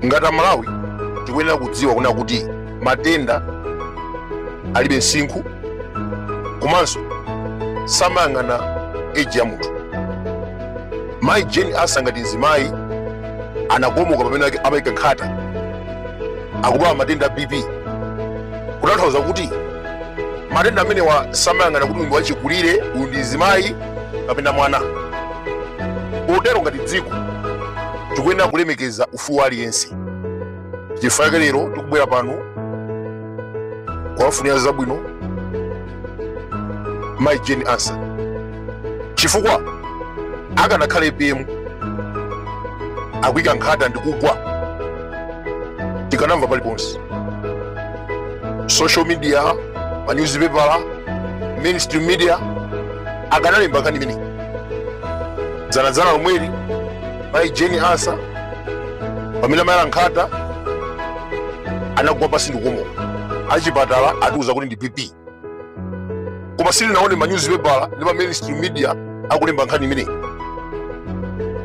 Ngati Amalawi tikuyenera kudziwa kunena kuti matenda alibe msinkhu, komanso samayang'ana age ya munthu. Mayi Jane Ansah ngati mzimayi anakomoka pamene amayika nkhata, akudwala matenda a BP, kutanthauza kuti matenda amenewa samayang'ana kuti uyu ndi wachikulire, uyu ndi mzimayi kapena mwana. Potero ngati dziko tikuyenera kulemekeza ufulu wa aliyense. Chifukwa chake lero tikubwera pano kuwafunira zabwino mayi Jane Ansah, chifukwa akanakhala APM akuyika nkhata ndikugwa, tikanamva paliponse, social media, ma newspaper, mainstream media akanalemba nkhani imeneyi. Dzanadzana lomweli mayi Jane Ansah pamene amayala nkhata anagwa pansi ndikukomoka. Achipatala atiuza kuti ndi BP, koma sitinaone ma newspaper ndi ma mainstream media akulemba nkhani imeneyi.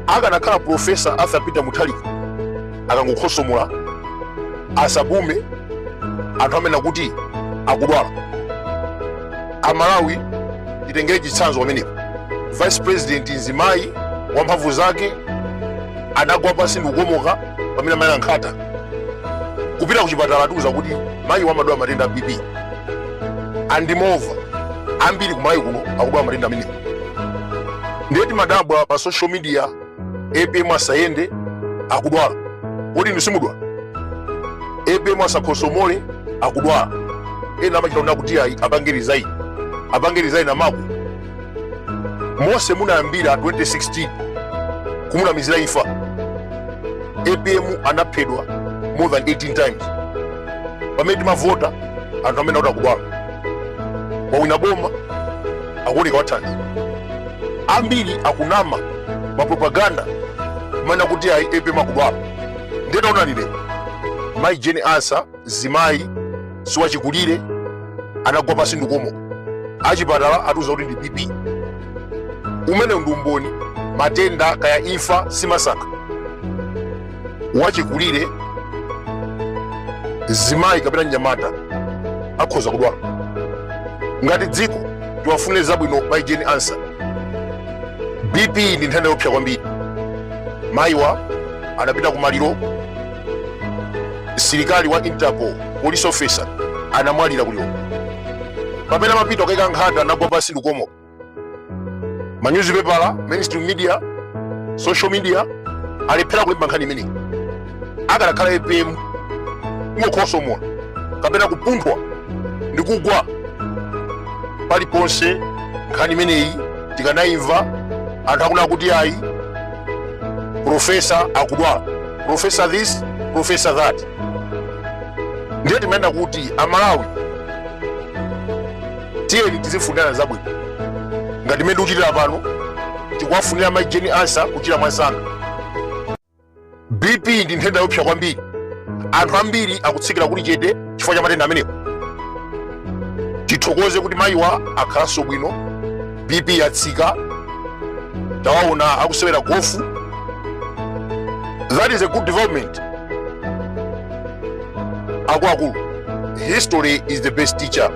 Akanakhala Professor Arthur Peter Mutharika akangokhosomola asapume, anthu amanena kuti akudwala. Amalawi titengere chitsanzo pamenepo. Vice President mzimayi wamphamvu zake anagwa pansi ndikukomoka pamene amayala nkhata. Kupita kuchipatala atiuza kuti mayi amadwala matenda a BP, and moreover ambiri kumalawi kuno akudwala matenda amenewo. Ndiye timadabwa pa social media, APM asayende, akudwala. Kodi inu simudwala? APM asakhosomole, akudwala. Ena amachita kunena kuti ayi, apange resign, apange resign. Amako monse munayambira 2016 kumunamizira imfa, APM anaphedwa more than 18 times. Pamene timavota anthu amene akuti akudwala, wawina boma, akuoneka wathanzi. Ambiri akunama mapropaganda kumanena kuti ayi, APM akudwala. Ndiye taonani lero mayi Jane Ansah, mzimayi siwachikulire, anagwa pansi ndikukomoka. Achipatala atiuza kuti ndi BP. Umene ndi umboni, matenda kaya imfa simasankha wachikulire, mzimayi kapena mnyamata akhoza kudwala. Ngati dziko tiwafunire zabwino mayi Jane Ansah. BP ndi nthenda yopsa kwambiri. Mayiwa anapita kumaliro, msilikali wa Interpol, police officer, anamwalira kuliro. Pamene amapita kukaika nkhata anagwa pansi ndikukomoka. Manyuzipepala, mainstream media, social media alephera kulemba nkhani imeneyi. Akanakhala APM kungokhosomola kapena kupunthwa ndi kugwa, paliponse nkhani imeneyi tikanayimva, anthu akunena kuti ayi, professor akudwala, professor this, professor that. Ndiye timayenda kuti Amalawi tiyeni tizifunirana zabwino ngati mmene ndikuchitira pano. Tikuwafunira mayi Jane Ansah kuchira mwansanga. BP ndi nthenda yopsa kwambiri. Anthu ambiri akutsikira kuli chete chifukwa cha matenda amenewo. Tithokoze kuti mayiwa akhalanso bwino, BP yatsika, tawaona akusewera gofu. That is a good development. Akuluakulu, history is the best teacher.